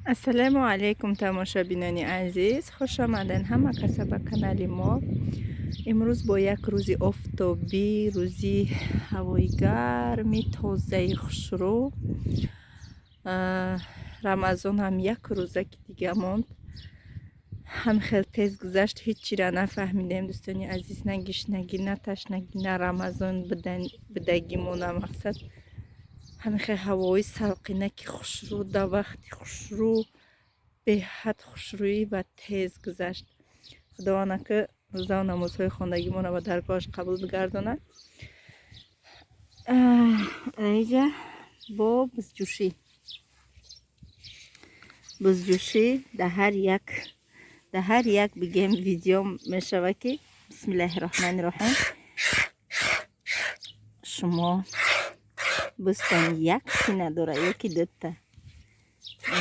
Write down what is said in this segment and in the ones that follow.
Ассалому алайкум, тамошобинони азиз, хуш омаден ҳама каса ба канали мо. Имрӯз бо як рӯзи офтобӣ, рӯзи ҳавои гарми, тозаи хушрӯ. Рамазон ҳам як рӯзаки дига монд. Ҳам хел тез гузашт, ҳеҷ чира нафаҳмидем, дӯстони азиз, на гишнагӣ, на ташнагӣ, на Рамазон бидагимона мақсад. Ҳамин хел ҳавои салқинаки хушрӯ, да вақти хушрӯ, беҳад хушрӯӣ ва тез гузашт. Худованд ака рӯзаву намозҳои хондагимонро ба даргоҳаш қабул бигардонад. Аиҷа бо бузҷӯшӣ. Бузҷӯшӣ дар ҳар як бигем видео мешава ки бисмиллаҳи роҳмани роҳим шумо бузтон як сина дора ё ки дута?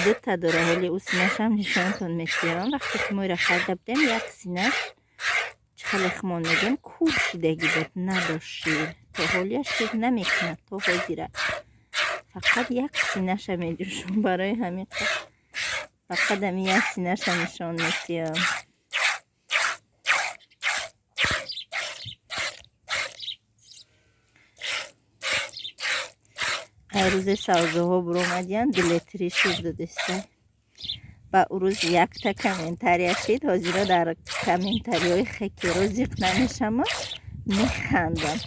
Дута дора. Ҳоли ӯ синашам нишонтон метиҳам. Вақте ки мо ира харида будем, як синаш чӣ хеле хумон мегӯем, кур шидагӣ буд, надошт шир. То ҳолия шир намекунад, то ҳозира. Фақат як синаша меҷӯшам, барои ҳамин фақат ҳамин як синаша нишон метиҳам. Ҳар рӯзе савзоҳо буромадиянд, 2 литри шир додеста. Ба ӯ рӯз якта комментария шид, ҳозиро дар комментариҳои хекеро зиқ намешама, механдам.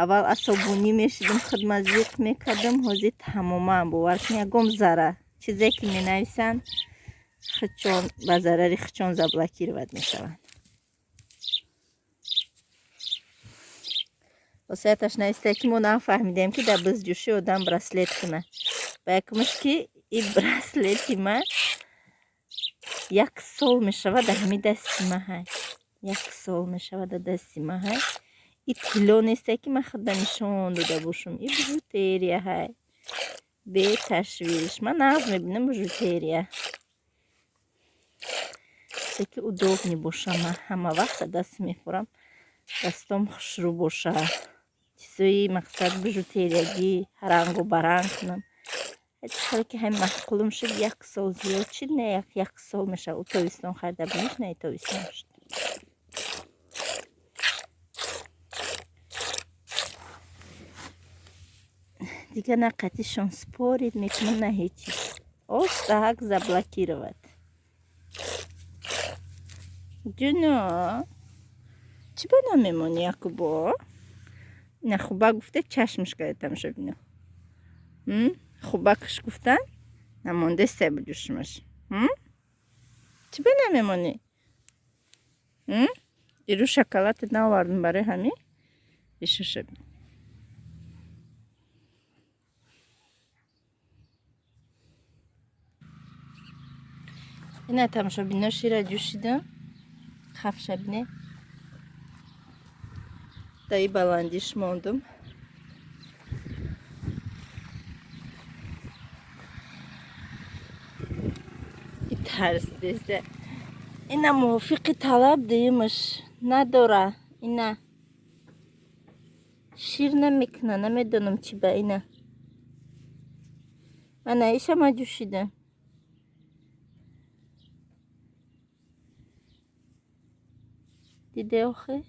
Аввал асобунӣ мешидам, худма зиқ мекардам, ҳозир тамоман бовар кун, ягон зара чизе ки менависанд, худчон ба зарари худчон заблокировать мешаванд. Осияташ нависта ки мо нафаҳмидем, ки дар бузҷӯшӣ одам браслет кунад. Ба якумаш ки и браслети ман як сол мешавад дар ҳамин дасти ма ҳай. Як сол мешавад дар дасти ма ҳай. И тилло несте ки ман худда нишон дода бошам. И бижутерия ҳай. Беташвиш. Ман нағз мебинам бижутерия. Чизе ки удобный боша, ман ҳама вақт дар даст мехӯрам. Дастом хушрӯ боша. Чизои мақсад бижутериягӣ рангу баранг кунам. Ҳеҷ ки ҳамин маъқулум шуд, як сол зиёд шид, не як сол мешавад. Ӯ тобистон харида будимш, не тобистон шуд. Дига на қатишон спорить мекунам, на ҳеҷ чиз. Остаҳак заблокировать. Ҷуно, чӣ ба намемонӣ якубо? Ина хубак гуфта чашмаш карда тамошобино. Хубакш гуфтан намондеста буҷушмаш. Чӣ ба намемонӣ? Ирӯз шоколадат наовардам барои ҳамин? Ишаша. Ина тамошобино шира ҷӯшидам. Хафша бине. Даи баландиш мондум. И тарс дезда. Ина мувофиқи талаб дуюмаш надора. Ина шир намекуна, намедонам чӣ ба ина. Ана иша ма ҷӯшидам. Диде охе?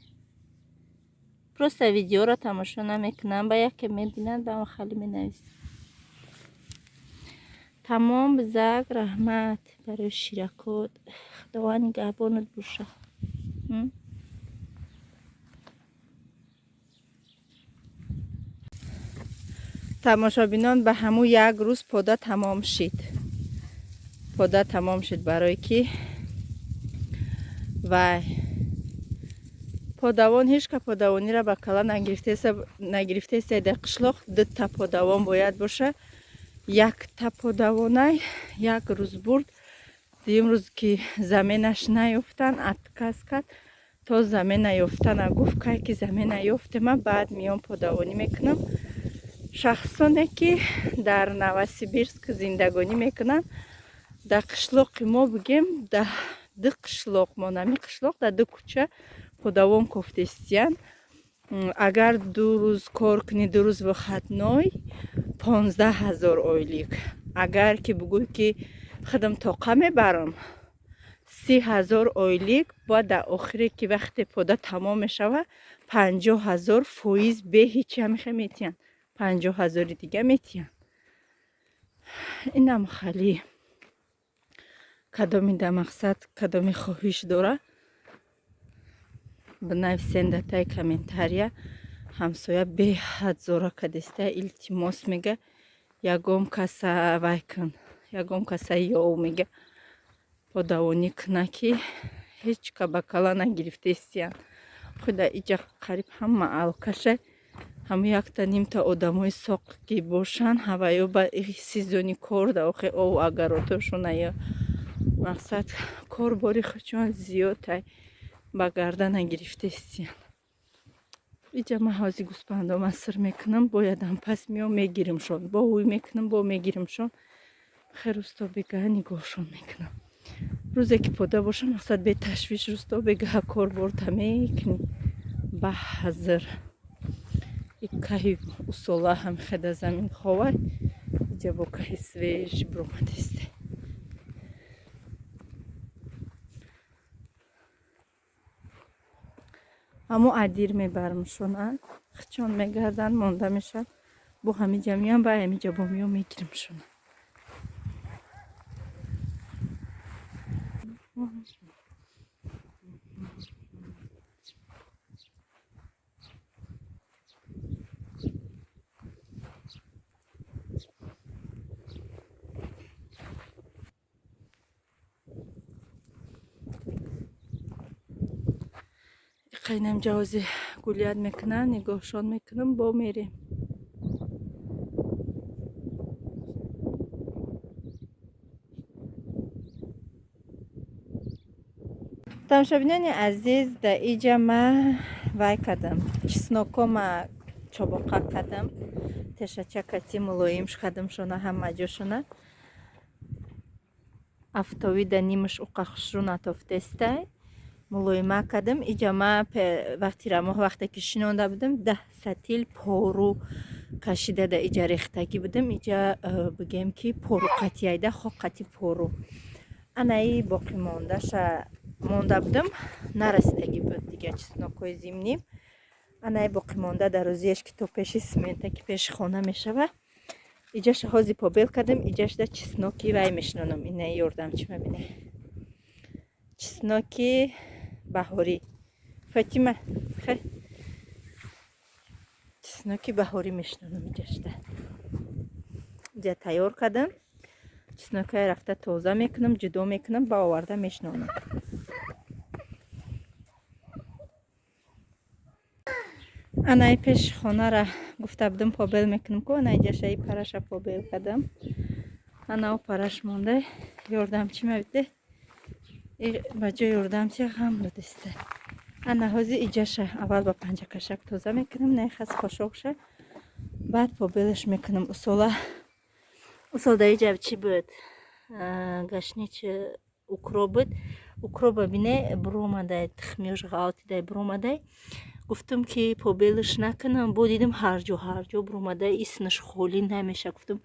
Просто видеоро тамошо намекунам, ба яке мебинанд, ба он хали менависам. Тамом бизак, раҳмат барои ширакот. Худованд нигаҳбонат боша. Тамошобинон ба ҳамун як рӯз пода тамом шид. Пода тамом шид барое ки вай подавон ҳеҷ ка подавониро ба кала нагирифтеста. Дар қишлоқ дута подавон бояд боша. Якта подавонай як рӯз бурд, дуюм рӯз ки заменаш наёфтан, отказ кард. То замена ёфтана гуфт, кай ки замена ёфтема, баъд миён подавонӣ мекунам. Шахсоне ки дар Новосибирск зиндагонӣ мекунанд, дар қишлоқи мо бигем, дар ду қишлоқ мо нами қишлоқ дар ду кӯча подавон кофтестиянд. Агар 2 рӯз кор кунӣ, 2 рӯз выходной, 15 000 ойлик. Агар ки бугӯй ки Худам тоқа мебарам. 30 000 ойлик, бояд дар охире ки вақте пода тамом мешава, 50 000 фоиз бе ҳичи ҳамихе метиҳанд, 50 000-и дига метиҳанд. Инам хали кадоми да мақсад, кадоми хоҳиш дора, бинависен дар таи комментария. Ҳамсоя беҳад зора кадеста, илтимос мега, ягон каса вай кун, ягон каса ёв мега, подавонӣ куна, ки ҳеҷ ка ба кала нагирифтестиян. Худа иҷа қариб ҳама алкаша, ҳаму якта нимта одамои соқ ки бошанд, ҳаваё ба сезони кор да охе ов агаротошона ё мақсад корбори худшон зиёдтай, ба гардана гирифтестиян. Иҷа ман ҳози гӯспандома сир мекунам, боядам пас меом, мегиримшон, бо ҳуй мекунам, бо мегиримшон. Хе рӯзто бегаҳ нигоҳшон мекунам. Рӯзе ки пода боша, мақсад беташвиш рӯзто бегаҳ корборта мекунӣ. Ба ҳазр и каҳи усола ҳам хеда замин ховай, иҷа бо каҳи свежий биромадесте. Ҳамо адир мебарамшона, хичон мегарданд, монда мешавад, бо ҳамиҷа меям, ба ҳамиҷа бо меом, мегиримшона. Қайнам ҷавози гулият мекунанд, нигоҳшон мекунам, бо мерем. Тамошобинони азиз, дар иҷа ма вай кардам, чеснокома чобоқа кардам, тешача кати мулоимш кардам шона, ҳама ҷошона. Афтовида нимаш уқа хушрӯ натофтестай, мулоима кардам. Иҷа ма вақти рамоҳ, вақте ки шинонда будам, 10 сатил пору кашида да иҷа рехтагӣ будам. Иҷа бигем ки пору қатиайда, хок қати пору анаи боқимондаша монда будам, нарасидагӣ буд дига чеснокҳои зимним. Анаи боқимонда дар рӯзиеш ки то пеши смента, ки пеши хона мешава, иҷаша ҳози побел кардам. Иҷашда чесноки вай мешинонам. Инаи ёрдамчи мабине, чесноки баҳорӣ. Фатима, хе, чесноки баҳорӣ мешинонам иҷашда. Иҷа тайёр кардам, чеснокае рафта тоза мекунам, ҷудо мекунам, ба оварда мешинонам. Анаи пеши хонара гуфта будам, побел мекунам ку, ана иҷашаи параша побел кардам, ана о параш монда. Ёрдамчи мабиде, ба ҷои ёрдамчи ғам додиста. Ана ҳози иҷаша аввал ба панҷакашак тоза мекунам, нехас хошокша, баъд побелаш мекунам. Усола усол дар иҷа чӣ буд? Гашнич, укроп буд. Укропа бине, буромадай, тухмиёш ғалтидай, буромадай. Гуфтам ки побелаш накунам, бо дидам ҳарҷо ҳарҷо буромадай, иснаш холӣ намеша. Гуфтам,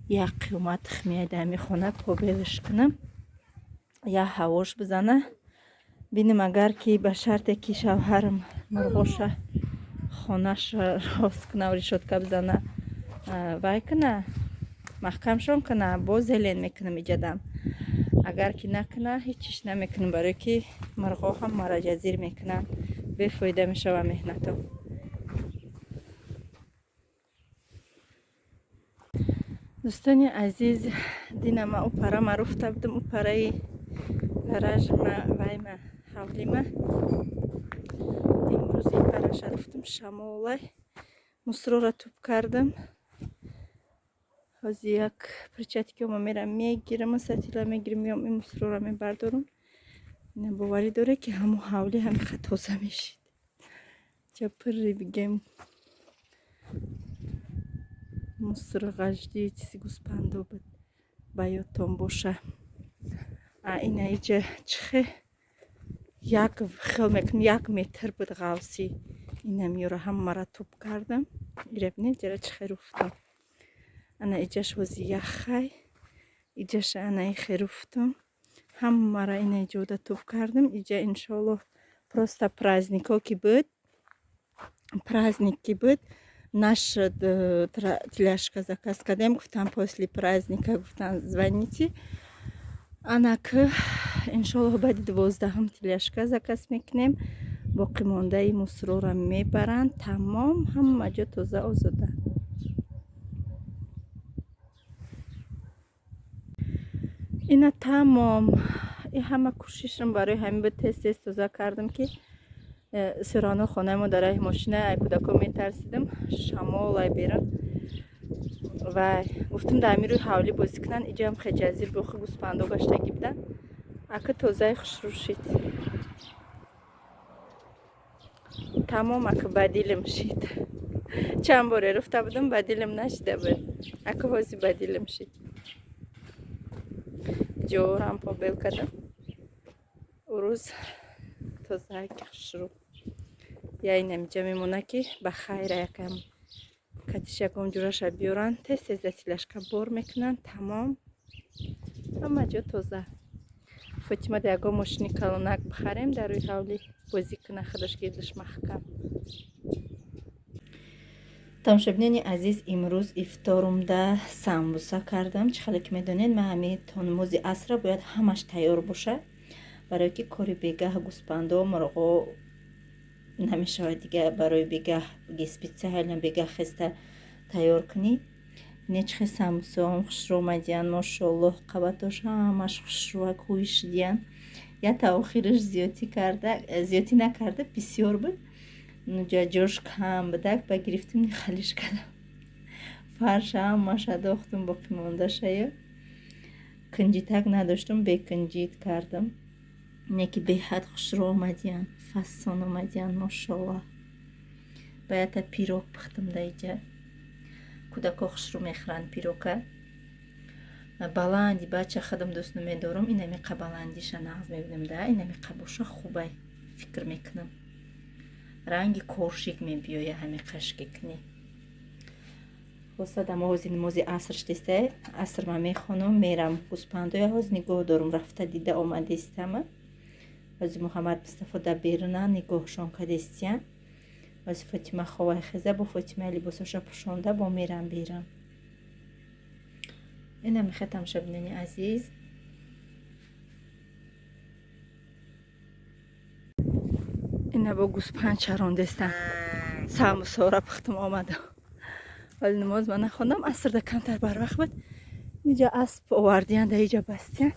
як қиёмат тухмияй дар ҳами хона, побелаш кунам, як ҳавош бизана, бинем. Агар ки ба шарте ки шавҳарам мурғоша хонаша рост куна, решётка бизана, вай куна, маҳкамшон куна, боз зелень мекунам иҷадам. Агар ки накуна, ҳеҷ чиш намекунам, барое ки мурғо ҳам мараҷазир мекунанд, бефоида мешава меҳнато. Дӯстони азиз, динама ӯ пара маруфта будам, ӯ параи гаражма, вайма, ҳавлима. Имрӯз ин параша руфтам, шамолай, мусрора туп кардам. Ҳози як перчаткиома мерам мегирам, сатила мегирам, меом, ин мусрора мебардорам. Ина боварӣ доре ки ҳамо ҳавли ҳамиха тоза мешид. Ча пирри бигем муср, ғажди, чизи гӯспандо буд, ба ёдтон боша. А ина иҷа чихе як хел мекунам, 1 метр буд ғавси инамиёро ҳамаро туп кардам. Ира бинед, ҷара чихе руфтам. Ана иҷаш ҳози яхай. Иҷаша анаи херуфтум. Ҳамара ина иҷода туф кардам. Иҷа иншоаллоҳ просто празднико ки буд, праздник ки буд, нашуд, тележка заказ кардем, гуфтам после праздника, гуфтам звоните. Анак иншоаллоҳ баъди 12-ҳам тележка заказ мекунем. Боқимондаи мусрора мебаранд. Тамом, ҳама ҷо тоза озода. Ина тамом. И ҳама кӯшишам барои ҳамин буд, тез тез тоза кардам, ки сирано хонаи мо дар раҳи мошина, ай кӯдако метарсидам, шамол ай берун. Ва гуфтам дар ҳамин рӯи ҳавлӣ бозӣ кунанд. Иҷаам хеҷазир бохи гӯспандо гаштагӣ буданд. Ака тозаи хушрӯ шид. Тамом, ака ба дилам шид. Чанд боре руфта будам, ба дилам нашида буд. Ака ҳози ба дилам шид. Ҷорам побел кардам. Урӯз тозаки хушрӯ. Я инамиҷа мемона, ки ба хайра якам катиш ягон ҷураша биёранд, тез тез да тележка бор мекунанд, тамом. Ҳама ҷо тоза. Фотима да ягон мошини калонак бихарем, дар рӯи ҳавлӣ бозӣ куна, худаш гирдаш маҳкам. Тамошобинони азиз, имрӯз ифторумда самбуса кардам. Чӣ хеле ки медонед, ман ҳамин то намози асра бояд ҳамаш тайёр бошад, барое ки кори бегаҳ гӯспандо, мурғо намешавад дига барои бегаҳ специально бегаҳ хеста тайёр кунӣ. Не чӣ хел самбусаам хушрӯ омадиян, мошоаллоҳ, қабатош ҳамаш хушрӯак ҳуй шудиян. Я та охираш зиёдтӣ карда, зиёдтӣ накарда, бисёр буд. Ҷош кам будак, ба гирифтим халиш кардам. Фарша ҳамаша дохтум, боқимондашаю. Кунҷитак надоштум, бекунҷит кардам. Не ки беҳад хушрӯ омадиян, фасон омадиян, мошоаллоҳ. Ба ята пирог пухтам да иҷа. Кӯдако хушрӯ мехӯранд пирока. Баланди бача худам дӯст намедорам, инамиқа баландиша нағз мебинам да, инамиқа боша хубай фикр мекунам. Ранги коршик мебиёя ҳами қашки кунӣ. Хулоса дамо ҳози намози аср шудеста, аср ман мехонам, мерам гӯспандоя ҳоз нигоҳ дорум, рафта дида омадестама. Ҳози Муҳаммад Мустафо дар беруна нигоҳшон кадестиян. Ҳози Фотима ховай хеза, бо Фотима либосоша пӯшонда бо мерам берам. Ина мехоҳед, тамошобинони азиз. Ина бо гӯспанд чарондестам. Самбусора пухтум омадам. Вале намоз ман нахондам, асрда камтар барвақт буд. Иҷа асп овардиян, дар иҷа бастиян.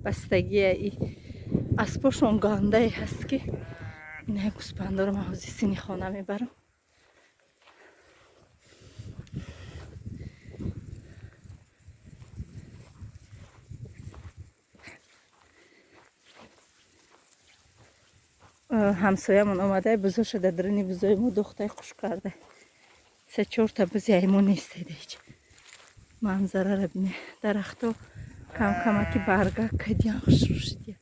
Бастагия и аспошон гандае ҳаст, ки ина гӯспандоро ман ҳози сини хона мебарам. Ҳамсоямон омада, бузоша дар даруни бузои мо духтай хуш карда. Се чорта бузи ай мо нестед ҳеҷ. Манзараро бине. Дарахто камкамаки баргак кадиян, хушрӯ шудиян.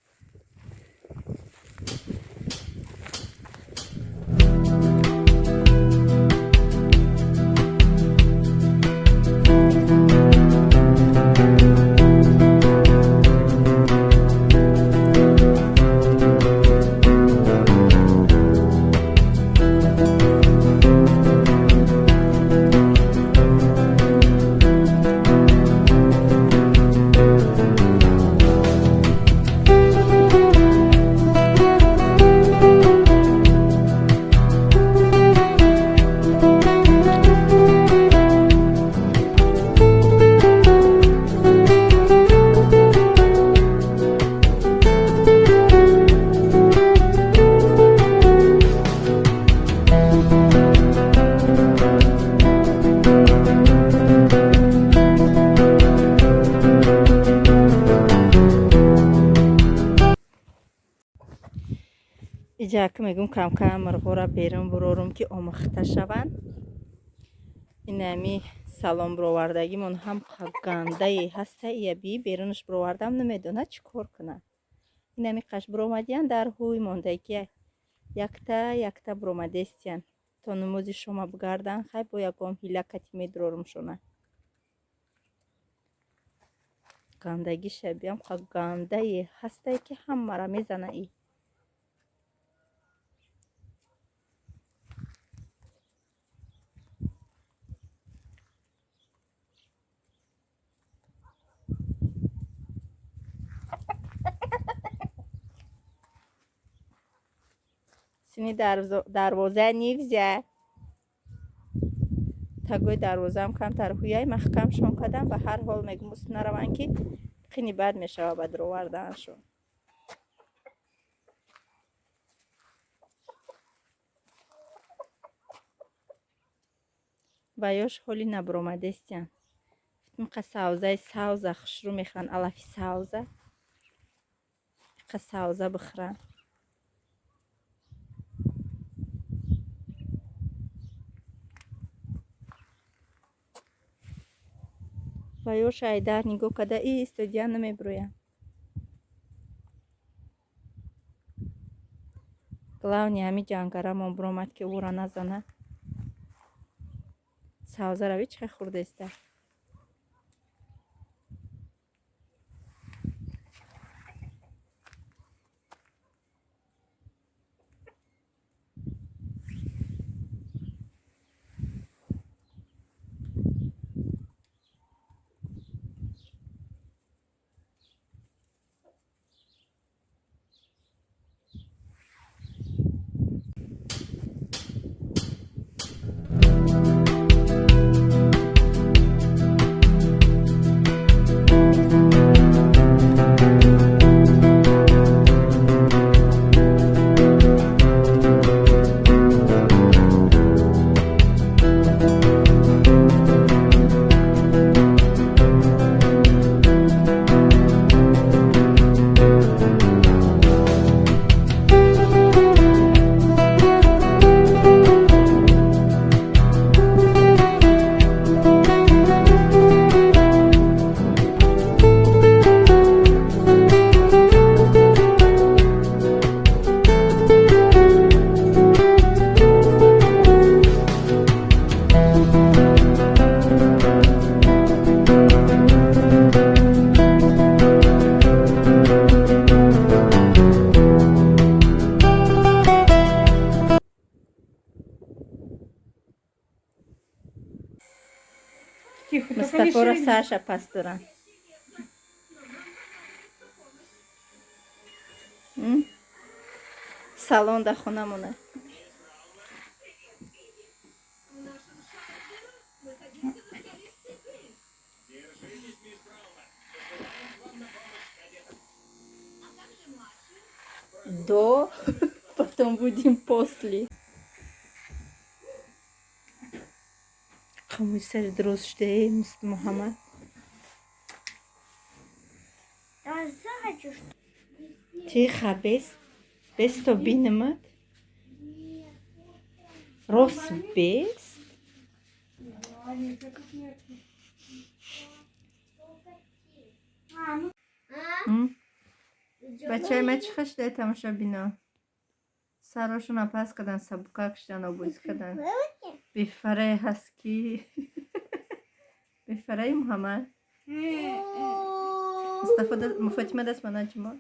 Иҷа ки мегӯм, камкам мурғоро берун бурорум, ки омӯхта шаванд. Инами салом бировардагимон ҳам гандае ҳаста, ия би берунаш бировардам, намедонад чӣ кор кунад. Инами қаш биромадиян, дар ҳуй мондагия якта якта биромадестиян. То намози шома бигардан, хай бо ягон ҳила кати медурорумшона. Гандагиша биям, қа гандае ҳастае, ки ҳамаро мезана и. Сини дарвоза нельзя. Тагои дарвозаам камтар ҳуяй маҳкамшон кардам. Ба ҳар ҳол мегум, уст нараванд, ки қини бад мешава ба дуровардааншон. Ва ёш ҳоли набуромадестиян. Қа савзаи савза хушрӯ мехӯранд, алафи савза. Қа савза бихӯранд. Ва ёш айдар нигоҳ карда истодиян, намебироянд. Главное, ҳами ҷангарамон биромад, ки ӯро назана. Савзаро ви чӣ хел хӯрдаиста. Тихо, только не Мустафоро шевели. сарша паст доранд. Салон дар хонамона. До, потом будем после. Қамуи сари дуруст шудаe, Муҳаммад. А сзади что? Тихо, бес, бесто бинамад. Рост бест. Да, нет, так нет. А, ну. А? Бачаи ма чӣ хел шудаe, тамошобино? Сарошона пас кардан, сабукак шудан, обӯзӣ кардан. Бефарае ҳаст ки бефараи, Муҳаммад. Мустафо, Фотима даст ба наҷмо.